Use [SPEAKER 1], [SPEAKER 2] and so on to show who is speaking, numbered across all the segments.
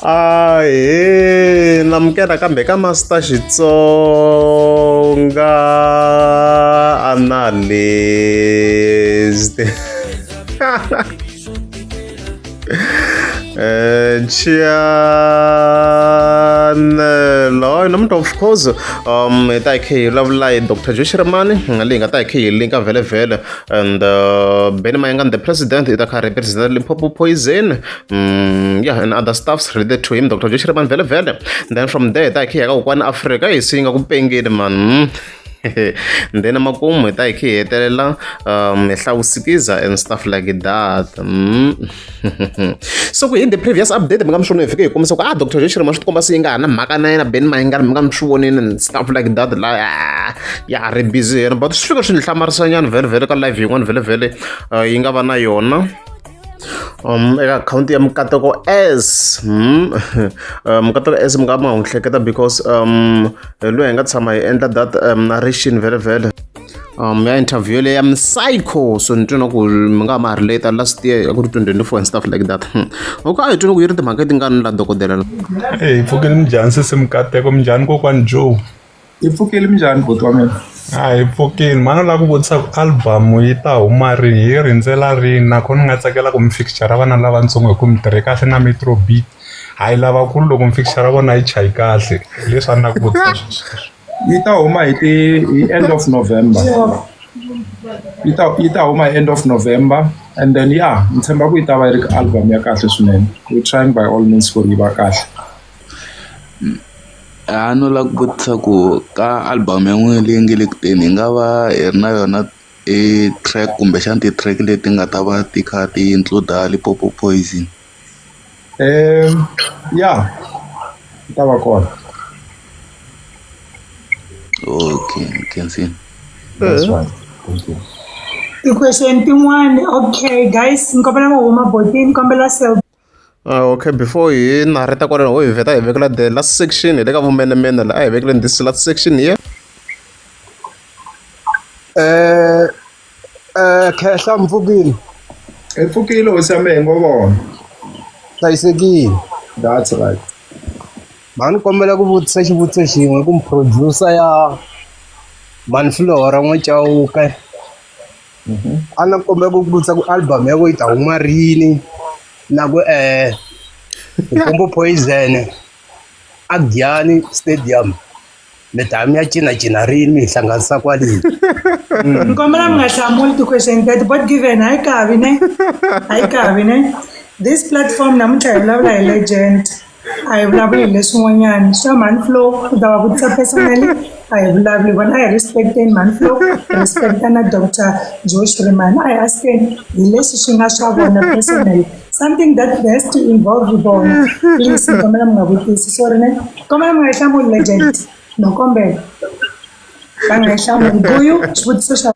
[SPEAKER 1] Ahee namukela kambe ka Master Xitsonga Analyst. Channel namuntlha of course hi ta hi kha hi vulavula hi Dr Joe Shirimani leyi nga ta hi kha hi linka vhele vhele and Benny Mayengani the president i ta kha represent Limpopo Poison yeah and other stuffs related to him Dr Joe Shirimani vhele vhele then from there hi ta hi kha hi ya ka kokwani Afrika hi si nga ku pengeni man then makumu hi ta hi kha hi hetelela hi hlawusikiza and stuff like that. So ku in the previous update mi nga mi swi vona hi fike hi kombisa ku a Dr Joe Shirimani swi tikomba se yi nga ha na mhaka na yena Benny Mayengani mi nga mi swi vonini and stuff like that la ya ha ri busy yena but swi fika swi ni hlamarisanyana vhele vhele ka live yin'wana vhele vhele yi nga va na yona eka akhawunti ya Mikateko S Mikateko S mi nga ma n'wi hleketa because loyi hi nga tshama hi endla that narration vhele vhele ya interview leyi ya Psycho so ni twa na ku mi nga ma relate last year a ku ri 2024 and stuff like that. Okay, a hi twi ku yi ri timhaka tingani la dokodela la.
[SPEAKER 2] Hey, pfukile minjhani sesi Mikateko minjhani kokwani Joe?
[SPEAKER 3] Hi pfukile minjhani buti wa mina?
[SPEAKER 2] A hi pfukile mhani u lava ku vutisa ku album yi ta huma rini hi rindzela rini nakona ni nga tsakela ku mi feature vana lavatsongo hi ku mi tirhe kahle na Metro Beat hayi lavakulu loko mi feature vona yi chayi kahle hi leswi a ni lava ku vutisa sweswo.
[SPEAKER 3] Yi ta huma hi ti hi end of November. Yi ta huma hi end of November and then yeah ni tshemba ku yi ta va yi ri ka album ya kahle swinene. We trying by all means ku ri yi va kahle.
[SPEAKER 4] A no lava ku vutisa ku ka album ya n'wina leyi nge le ku teni hi nga va hi ri na yona e track kumbexana ti-track leti nga ta va ti kha ti include Limpopo Poison?
[SPEAKER 3] Ya yi ta va kona.
[SPEAKER 4] Okay nkhensile.
[SPEAKER 3] That's right. Thank you.
[SPEAKER 5] Ti-question tin'wani okay guys ni kombela mi huma botini kombela self.
[SPEAKER 1] Okay before hi narheta kwalano ho hi vheta hi vekela the last section hi le ka vumenemene la a hi vekeleni this last section here.
[SPEAKER 6] Khehla mpfukile.
[SPEAKER 3] Hi pfukile hosi ya mehe ngo vona.
[SPEAKER 6] Hlayisekile.
[SPEAKER 3] That's right.
[SPEAKER 6] Mhani kombela ku vutisa xivutiso xin'we ku producer ya Mhani Flora N'waChauke. A ni kombela ku vutisa ku album ya ku yi ta huma rini na ku Limpopo Poison a Giyani Stadium mi ta mi ya cinacina rini mi hi hlanganisa kwaleni.
[SPEAKER 5] Ni kombela mi nga hlamuli ti-question teto but given hayi kavi ne hayi kavi ne this platform namuntlha hi vulavula hi legend a hi vulavuli hi leswin'wanyana swa Mhani Flo u ta va vutisa personally a hi vulavuli vona a hi respecteni Mhani Flo hi respecta na Dr Joe Shirimani a hi askeni hi leswi swi nga swa vona personally something that has to involve vona please ni kombela mi nga vutisi sorry ne kombela mi nga yi hlamuli legend no kombela va nga yi hlamuli Guyu xivutiso xa.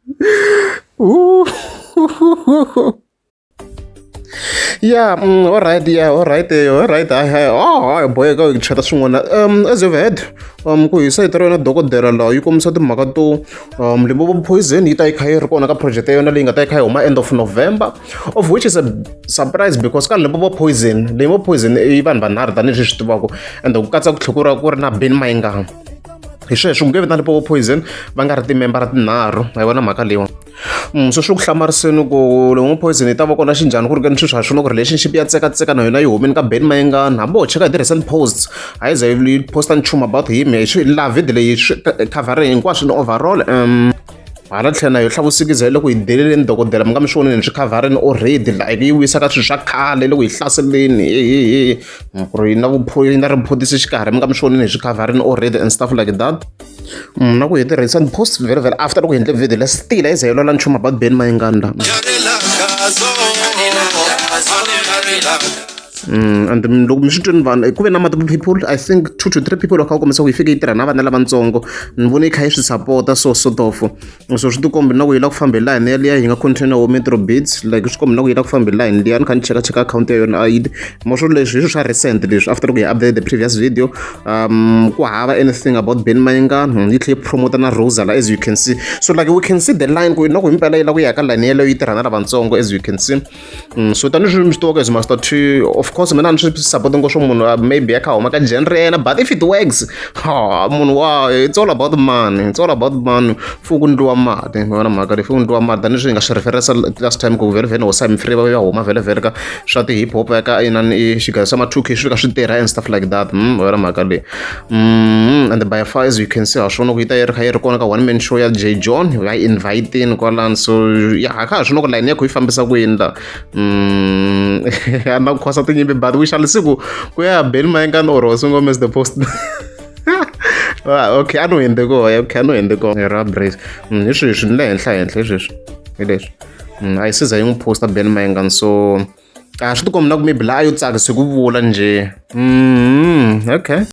[SPEAKER 1] Yeah, all right, yeah, all right, all right. Hayi, oh, hayi, boheka ku chata swin'wana. As you've heard, ku hi sayiti ra yona dokodela laha yi kombisa timhaka to Limpopo Poison yi ta yi kha yi ri kona ka project ya yona leyi nga ta yi kha yi huma end of November, of which is a surprise because ka Limpopo Poison, Limpopo Poison i vanhu vanharhu tanihileswi swi tivaka and ku katsa ku tlhela ku ri ku ri na Benny Mayengani. Hi sweswo ku nge vi na Limpopo Poison va nga ri timembara tinharhu, ma yi vona mhaka leyiwani. So swi ku hlamariseni ku Limpopo Poison yi ta va kona xinjhani ku ri ke ni sweswi ha swi vona ku relationship ya tsekatseka na yona yi humile ka Benny Mayengani hambi ho cheka hi ti-recent posts a yi za yi posta nchumu about him hi swi la video leyi swi khavhara hinkwaswo ni overall hala tlhelo na yo hlavusikiza hi le ku hi deleleni dokodela mi nga mi swi vonile ni swi khavharini already like yi vuyisa ka swilo swa khale le ku hi hlaseleni hehehe ku ri yi na yi na riphodisi xikarhi mi nga mi swi vonile hi swi khavharini already and stuff like that. Na ku hi ti recent post very very after loko hi endle video la still a yi za yi lwela nchumu about Benny Mayengani la. And loko mi swi twini vanhu ku ve na multiple people I think 2 to 3 people va kha va kombisa ku yi fike yi tirha na vana lavatsongo ni vone yi kha yi swi sapota so sort of so swi tikombi na ku yi lava ku famba hi line yaliya yi nga continue wo Metro Beats like swi kombi na ku yi lava ku famba hi line liya ni kha ni cheka cheka akhawunti ya yona a yi mo swo leswi hi swilo swa recent leswi after loko hi update the previous video ku hava anything about Benny Mayengani yi tlhela yi promote na Rosa la as you can see so like we can see the line ku na ku himpela yi lava ku ya ka line yeleyo yi tirha na lavatsongo as you can see. So tanihileswi mi swi tivaka as Master T of Of course mina a ni swi support ngopfu swo munhu maybe a kha huma ka genre ya yena, but if it works, ha munhu wa, it's all about money, it's all about money. Fu ku ndliwa mali, ma vona mhaka leyi, fu ku ndliwa mali tanihileswi hi nga swi referensa last time ku vhele vhele hosi Mfree va ya huma vhele vhele ka swa ti-hip hop ya ka inani i xigayo swa ma 2K swi fika swi tirha and stuff like that. Ma vona mhaka leyi. And by far, as you can see, ha swona ku yi ta yi ri kha yi ri kona ka one man show ya J John, va yi invitini kwalano. So ya ha kha ha swona ku line ya kho yi fambisa ku yini la. A na ku khosa tinyimpi, but we shall see ku ku ya Benny Mayengani or Hosi Ngome is the post. Ah, okay, a no hundze koho. Okay, a no hundze koho ra brace. Hi sweswi ni le henhla henhla hi sweswi hi leswi. A yi siza yi n'wi posta Benny Mayengani, so a swi tikombi na ku maybe laha a yo tsakisa hi ku vula njhe. Okay.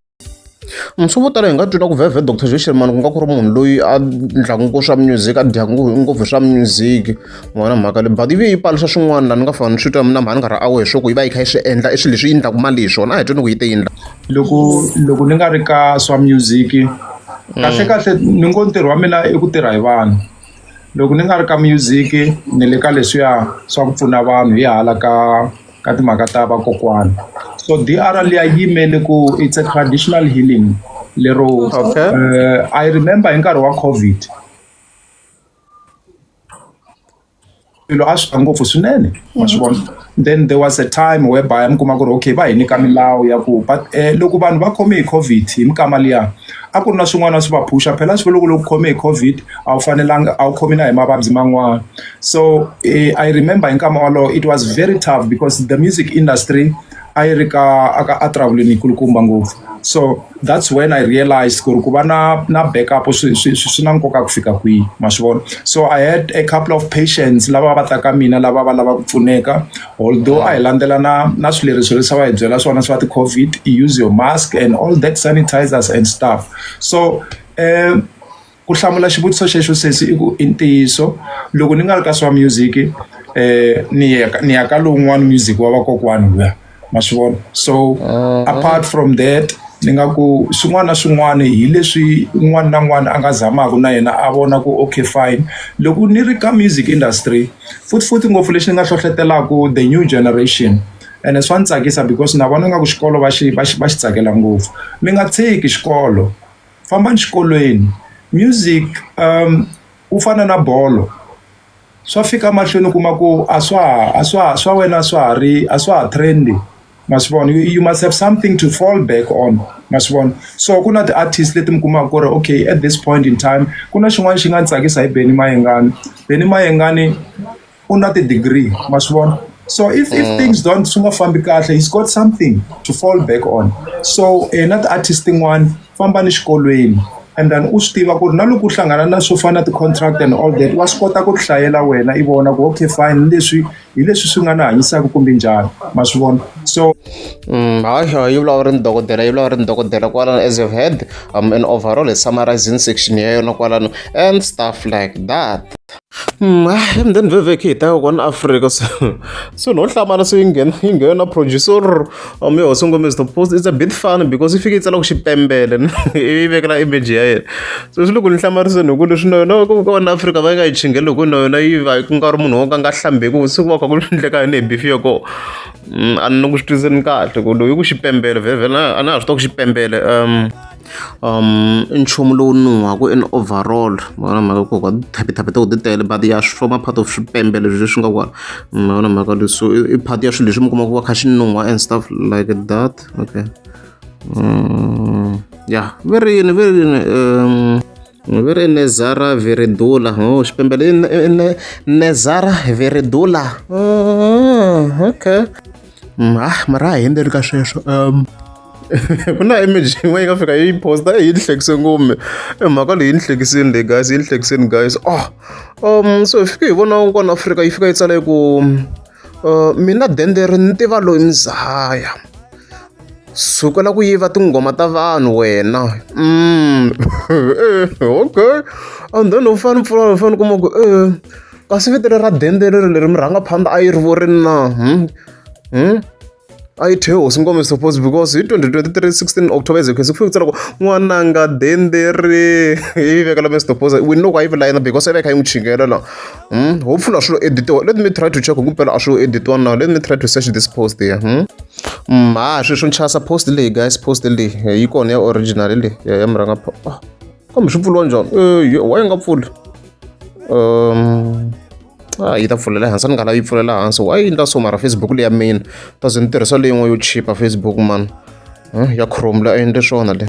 [SPEAKER 1] Swo vo tala hi nga twi na ku vhevhe Dr Joe Shirimani ku nga ku ri munhu loyi a endlaka ngopfu swa music, a dyaka ngopfu swa music, ma vona mhaka leyi, but yi vuye yi paluxa swin'wana laha ni nga fane ni swi twa mina mhani ni nga ri aware swo ku yi va yi kha yi swi endla i swilo leswi yi endlaka mali hi swona. A hi tweni ku yi te yini la.
[SPEAKER 3] Loko ni nga ri ka swa music, kahle kahle ni ngo ntirho wa mina i ku tirha hi vanhu. Loko ni nga ri ka music, ni le ka leswiya swa ku pfuna vanhu hi hala ka timhaka ta vakokwani. So DR liya yimele ku it's a traditional healing lero. I remember hi nkarhi wa COVID, swilo a swi ngopfu swinene, ma swi vona. Then there was a time whereby mi kuma ku ri okay, va hi nyika milawu ya ku, but loko vanhu va khome hi COVID hi mikama liya, a ku ri na swin'wana swi va phusha. Phela swi loko khome hi COVID, a wu fanelanga a wu khomi na hi mavabyi man'wana. So I remember hi nkama wolowo it was very tough because the music industry a yi ri ka a traveleni yi kulukumba ngopfu. So that's when I realized ku ri ku va na backup swi na nkoka ku fika kwihi, ma swi vona. So I had a couple of patients lava va ta ka mina, lava va lava ku pfuneka, although a hi landzela na swileriso leswi a va hi byela swona swa ti-COVID, use your mask and all that, sanitizers and stuff. So ku hlamula xivutiso xexo, sesi, i ku i ntiyiso, loko ni nga ri ka swa music, ni ya ka lowun'wani music wa vakokwani luya, ma swi vona. So apart from that, ni nga ku swin'wana na swin'wana hi leswi un'wana na un'wana a nga zamaka na yena a vona ku okay, fine. Loko ni ri ka music industry futhi futhi ngopfu, lexi ni nga hlohlotelaku the new generation, ene swa ni tsakisa because na vona nga ku xikolo va xi tsakela ngopfu. Mi nga tshiki xikolo, fambani xikolweni. Music wu fana na bolo, swa fika mahlweni u kuma ku a swa swa wena swa ha ri a swa ha trendy, ma swi vona. You must have something to fall back on, ma swi vona. So ku na ti-artist leti mi kumaka ku ri okay, at this point in time, ku na xin'wana xi nga ni tsakisa hi Benny Mayengani. Benny Mayengani u na ti-degree, ma swi vona. So if things don't swi nga fambi kahle, he's got something to fall back on. So na ti-artist tin'wani, fambani xikolweni and then u swi tiva ku ri na loko u hlangana na swo fana na ti-contract and all that, wa swi kota ku hlayela wena i vona ku okay, fine, leswi hi leswi swi nga na hanyisaka kumbe njhani, ma swi vona. So
[SPEAKER 1] Hayi, yi vulavula ri ni dokodela, yi vulavula ri ni dokodela kwalano, as you've heard, and overall hi summarizing section ya yona kwalano and stuff like that. And then vhevheke hi ta kona Africa, so no hlamala so yi nghena na producer ya Hosi Ngome is the post. It's a bit funny because yi fike yi tsala ku xipembele, yi vekela image ya yena. So swi le ku ni hlamariseni hi ku leswi na yona ku kona Afrika va nga yi chingeli hi ku na yona yi va ku nga ri munhu wo ka nga hlambeki siku va kha ku endleka yini hi beef ya kona. A ni ku swi twiseni kahle ku loyi ku xipembele vhevhele a na ha swi tiva ku xipembele i nchumu lowu nuhwaku in overall, ma vona mhaka ku ka thaphithaphi ta ku ti tele, but ya swi forma part of swipembele leswi nga kwala, ma vona mhaka leswi. So i part ya swilo leswi mi kuma ku va kha xi nuhwa and stuff like that. Okay, ya ve ri yini, ve ri yini, ve ri Nezara viridula. Oh, xipembele i Nezara viridula. Okay. Ah, mara a hi hundzeli ka sweswo. Ku na image yin'wana yi nga fika yi posta, yi ni hlekise ngopfu i mhaka leyi, yi ni hlekisini leyi guys, yi ni hlekisini guys. Oh, so hi fike hi vona kona Afrika yi fika yi tsala yi ku mina dendere ni tiva loyi muzaya sukela ku yiva tinghoma ta vanhu wena. Okay, and then u fane pfula, u fane kuma ku kasi vito leri ra dendere leri murhangaphandha a yi ri vorini na? A yi thye hosi ngome suppose because hi 2023 16 October as you can see ku fike ku tsala ku n'wananga dendere yi veka la Mr Post we know ku a yi vula yena because a yi va yi kha yi n'wi chingela la. Hopefully a swi lo editiwa. Let me try to check ku mpela a swi lo editiwa na. Let me try to search this post here. Ha sweswo ni chasa post leyi guys post leyi yi kona ya original leyi ya murhangapha. Kambe swi pfuriwa njhani? Why yi nga pfuli? A yi ta pfulela ehansi a ni nga lavi yi pfulela hansi why yi endla so mara Facebook leya mina ta ze ni tirhisa leyin'we yo chipa Facebook man ya Chrome leyi a yi endli swona le.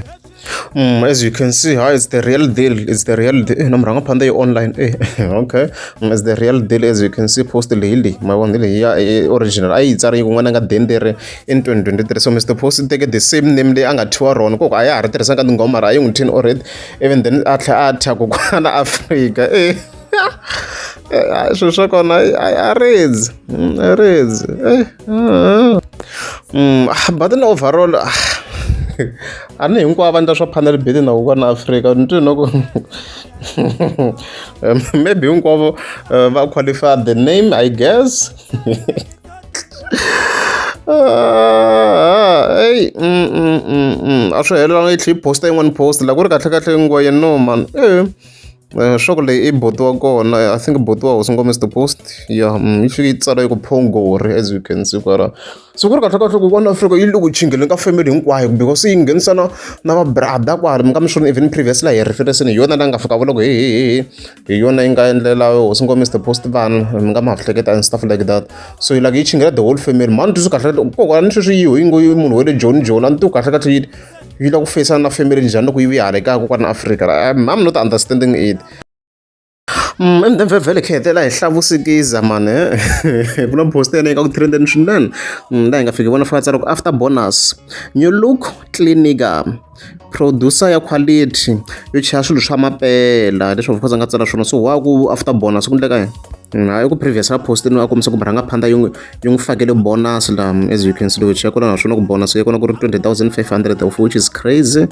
[SPEAKER 1] As you can see, hi, it's the real deal. It's the real deal. Na murhangaphandle yi online. Okay. It's the real deal as you can see post leyi leyi ma vona leyi ya original a yi tsari kun'wana nga dendere in 2023 so Mr Post i teke the same name leyi a nga thyiwa rona koko a ya ha ri tirhisanga ka tinghoma mara a yi n'wi thyini already even then a tlhela a thya kokwana Afrika swilo swa kona a ridzi a ridzi but then overall a ni hinkwavo va endla swa panel beat na kokwana Afrika ni twi na ku maybe hinkwavo va qualify the name I guess. Eyi a swi helelanga yi tlhe yi post-a yin'wana post la ku ri kahle kahle ngwaye no man swa ku leyi i buti wa kona I think buti wa hosi ngoma is the post ya yi fike yi tsala yi ku phongori as you can see kwala so ku ri kahle kahle kokwana Afrika yi le ku chingeleni ka family hinkwayo because yi nghenisa na na va brother kwala mi nga mi swona even previously a hi reference-ni hi yona la nga fika vula ku he he he hi yona yi nga endlela hosi ngoma is the post vana mi nga ma hleketa and stuff like that so yi like yi chingela the whole family mhani twiswi kahle kokwana ni sweswi yi yi ngo yi munhu wa le Joni Joni a ni tivi kahle kahle yi yi lava ku feyisana na family njhani loko yi vuya hala kaya kokwana Afrika I'm not understanding it. And then vhele khe hetelela hi hlavusikiza mani ku na post ya yena yi nga ku trendeni swinene laha hi nga fiki vona fika tsala ku after bonus new look clinic producer ya quality yo chaya swilo swa mampela leswi of course a nga tsala swona so wa ku after bonus ku endleka yini hayi ku previous a post a kombisa ku murhangaphandla yi n'wi yi n'wi fakele bonus la as you can see loko check kona naswona ku bonus ya kona ku ri 20500 of which is crazy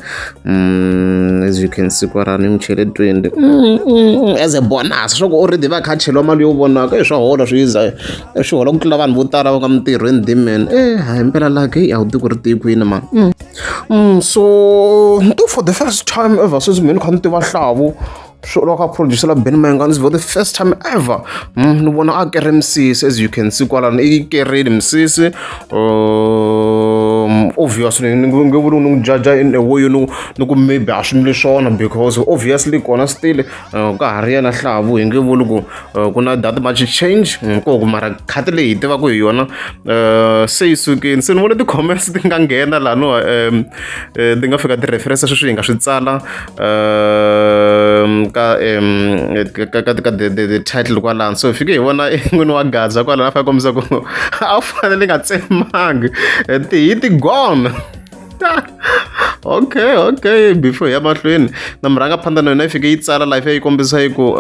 [SPEAKER 1] as you can see kwalano yi n'wi chele 20 as a bonus swa ku already va kha cheliwa mali yo vonaka e swa hola swi yiza swi hola ku tlula vanhu vo tala va nga mintirhweni dimen e hayi mpela lake a wu tivi ku ri tiyi kwini man. So nto for the first time ever since mina ni kha ni tiva Hlavu swo loko a producer Benny Mayengani for the first time ever ni vona a kere misisi as you can see kwalano i kerile misisi obviously ni nge vuli ni n'wi judge in a way ni ni ku maybe a swi ndli swona because obviously kona still ka ha ri yena Hlavu hi nge vuli ku ku na that much change ko ku mara khati leyi hi tivaka hi yona se yi sukile se ni vone ti-comments ti nga nghena laniwa ti nga fika ti-reference sweswi hi nga swi tsala ka ka ka the title kwalano so hi fike hi vona n'wini wa Gaza kwalano a fika kombisa ku a wu fanele nga tsemangi ti gone. Okay okay before hi ya mahlweni na murhangaphandha na yona yi fike yi tsala life yi kombisa yi ku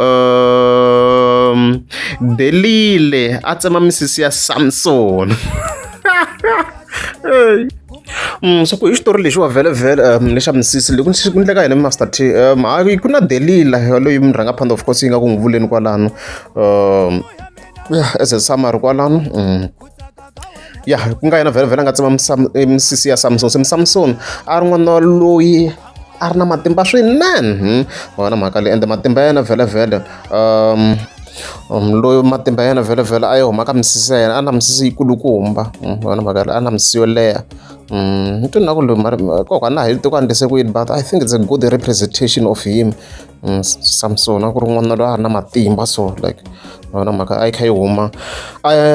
[SPEAKER 1] delile a tsema misisi ya Samson. So ku i xitori lexiwa vhele vhele lexa misisi loko ku endleka yini Master T hayi ku na Delila loyi murhangaphandha of course yi nga ku n'wi vuleni kwalano ya as a summary kwalano ya ku nga yena vhele vhele a nga tsema misisi ya Samson se Samson a ri n'wana loyi a ri na matimba swinene wona mhaka leyi ende matimba ya yena vhele vhele loyi matimba ya yena vhele vhele a yi huma ka misisi ya yena a na misisi yi kulukumba wona mhaka leyi a na misisi yo leha ni twi na ku loyi mara kokwana a hi tivi ku endlise ku yini but I think it's a good representation of him Samson a ku ri n'wana loyi a ri na matimba so like yona mhaka a yi kha yi huma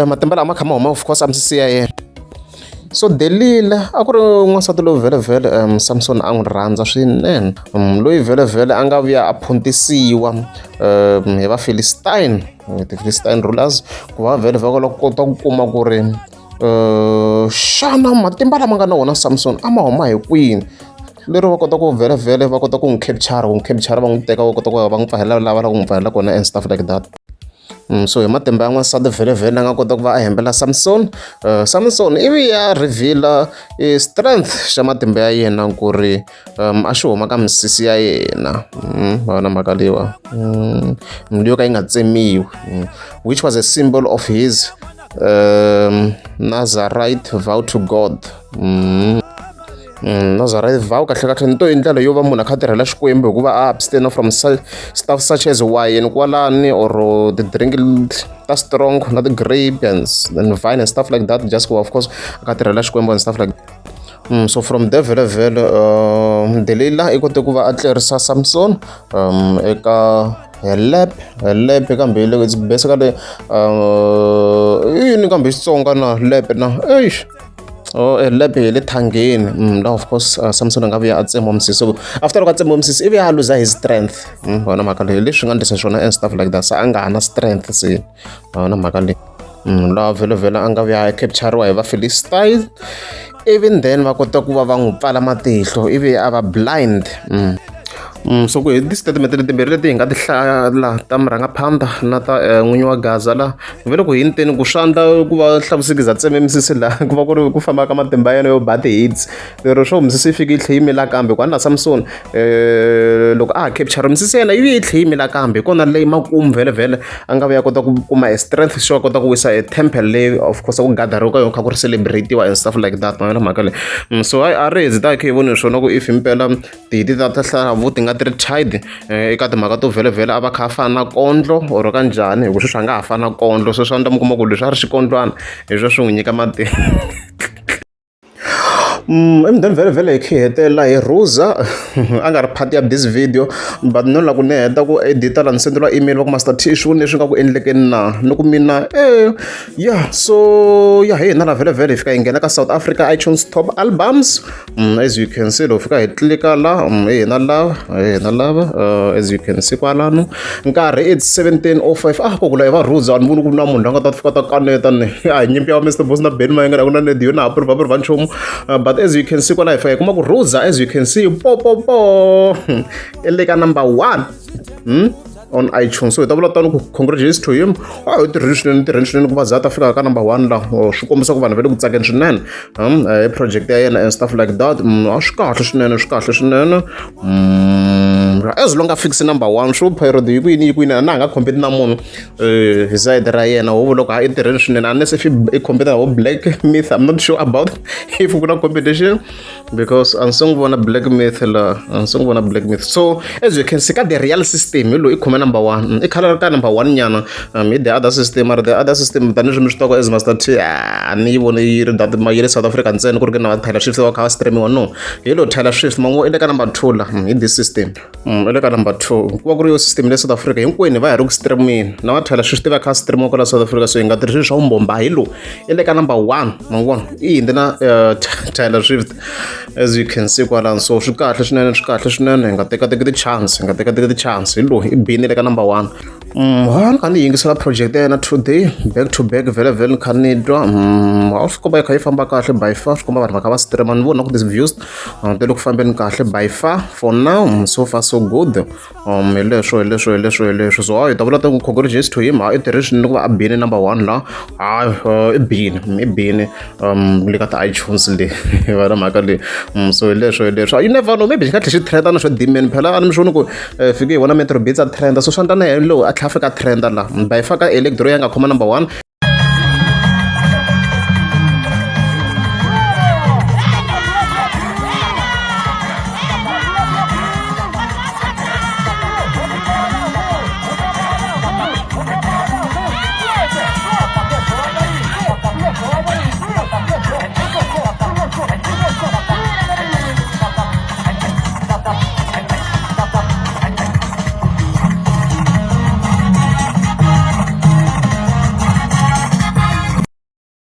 [SPEAKER 1] matimba lama kha ma huma of course a misisi ya yena so Delila a ku ri n'wansati loyi vhele vhele Samson a n'wi rhandza swinene loyi vhele vhele a nga vuya a phuntisiwa hi va Philistine ti-Philistine rulers ku va vhele va kota ku kuma ku ri xana matimba lama nga na wona Samson a ma huma hi kwini lero va kota ku vhele vhele va kota ku n'wi capture ku n'wi capture va n'wi teka va kota ku va n'wi pfahela lava lava ku n'wi pfahela kona and stuff like that. So hi matimba ya n'wansati vhele vhele a nga kota ku va a hembela Samson Samson ivi ya reveal strength xa matimba ya yena ku ri a xi huma ka misisi ya yena ma vona mhaka leyiwa yo ka yi nga tsemiwi which was a symbol of his Nazarite vow to God. Nazarite vow kahle kahle ni to i ndlela yo va munhu a kha a tirhela Xikwembu hikuva a abstain from stuff such as wine kwalani or ti-drink ta strong na ti-grape and vine and stuff like that, just of course a kha a tirhela Xikwembu and stuff like. So from there vhele vhele Delila i kote ku va a tlerisa Samson eka Helep Helep kambe it's basically i yini kambe Xitsonga na lep na eish. Oh, lepe hi le thangeni. La of course Samson a nga vuya a tsemiwa misisi. So after loko a tsemiwa misisi, ivi a lose his strength. Wona mhaka leyi leswi nga endlisa swona and stuff like that, se a nga ha na strength se wona mhaka leyi. Laha vhele vhele a nga vuya a capture-riwa hi va Philistine, even then va kota ku va va n'wi pfala matihlo ivi a va blind. So ku hi ti-statement letimbirhi leti hi nga ti hlaya la ta murhangaphandha na ta n'winyi wa Gaza la ve loko hi nteni ku swa endla ku va hlamuseki bya tseme misisi laha ku va ku ri ku famba ka matimba ya yena yo ba ti-hits lero swo misisi yi fike yi tlhe yi mila kambe ku na Samson loko a ha capture misisi ya yena yi vuye yi tlhe yi mila kambe hi kona leyi makumu vhele vhele a nga vuya kota ku kuma e strength xo kota ku wisa e temple leyi of course ku gadariwa ka yona kha ku ri celebrate-iwa and stuff like that ma yona mhaka leyi. So hayi a ri hi ta khe hi voni swona ku if himpela tihiti ta hlavu ti nga ti ri tied eka timhaka to vhele a va kha a fana na kondlo or ka njhani hi ku sweswi a nga ha fana na kondlo sweswi a ni ta mi kuma ku leswi a ri xikondlwana hi swo swi n'wi nyika matimba. Emudeni vhele vhele hi khe hi hetelela hi rhuza a nga ri part ya this video, but no la ku ni heta ku edita la ni senderiwa email va ku Master T swi leswi nga ku endlekeni na ni ku mina yeah. So ya hi hina la vhele vhele hi fika hi nghena ka South Africa iTunes top albums. As you can see, loko fika hi tlika la hi hina lava hi hina lava as you can see kwalano nkarhi it's 17:05. Ah, ku kula hi va rhuza a ni voni ku na munhu la nga ta fika ta kaneta ni a hi nyimpi ya Mr Boss na Benny Mayengani a ku na nedi yo na approve approve nchumu. But as you can see kwala hi fika hi kuma ku rhuza, as you can see, po po po i le ka number 1 on iTunes. So hi ta vula tano ku congratulations to him. A hi tirheni swinene, tirheni swinene ku va za ta fika ka number 1 la. Swi kombisa ku vanhu va le ku tsakeni swinene hi project ya yena and stuff like that. A swi kahle swinene, swi kahle swinene. As long a fix number 1 swo parody yi ku yini yi ku yini na a nga compete na munhu hi side ra yena ho loko a i tirheni swinene unless if i compete na ho Black Myth. I'm not sure about if ku na competition because a ni se n'wi vona Black Myth la, a ni se n'wi vona Black Myth. So as you can see ka the real system hi loyi i khome number 1, i khala ka number 1 nyana hi the other system. Mara the other system tanihileswi mi swi tivaka as Master T a ni yi voni yi ri that yi le South Africa ntsena ku ri ke na va Taylor Swift va kha va streamiwa no hi lo Taylor Swift man'we i le ka number 2 la hi this system. I le ka number 2 ku va ku ri yo system le South Africa hinkwenu va hi ri ku streamini na va Taylor Swift va kha streamiwa kwala South Africa, so hi nga tirhisi swa vumbomba hi lowu i le ka number 1 ma vona i hindzi na Taylor Swift as you can see kwalano. So swi kahle swinene, swi kahle swinene, hi nga tekateki ti-chance, hi nga tekateki ti-chance hi lowu i bini le ka number 1. Ha ni kha ni yingisela project ya yena today back to back vhele vhele ni kha ni twa a swi komba yi kha yi famba kahle by far, swi komba vanhu va kha va streama ni vona ku ti-views ti le ku fambeni kahle by far for now. So far so good. Hi leswo hi leswo hi leswo hi leswo. So hayi hi ta vula ta ku congratulations to him. Ha i tirhe swinene ku va a bini number 1 la. Hayi i bini i bini le ka ti-iTunes leyi va na mhaka leyi. So hi leswo hi leswo, you never know, maybe xi nga tlhela xi trenda na swo dimeni phela a ni mi swi voni ku fike hi vona Metro Beats a trenda, so swi endla na yena lowu a tlhela a fika a trenda la by far ka electro ya nga khoma number 1.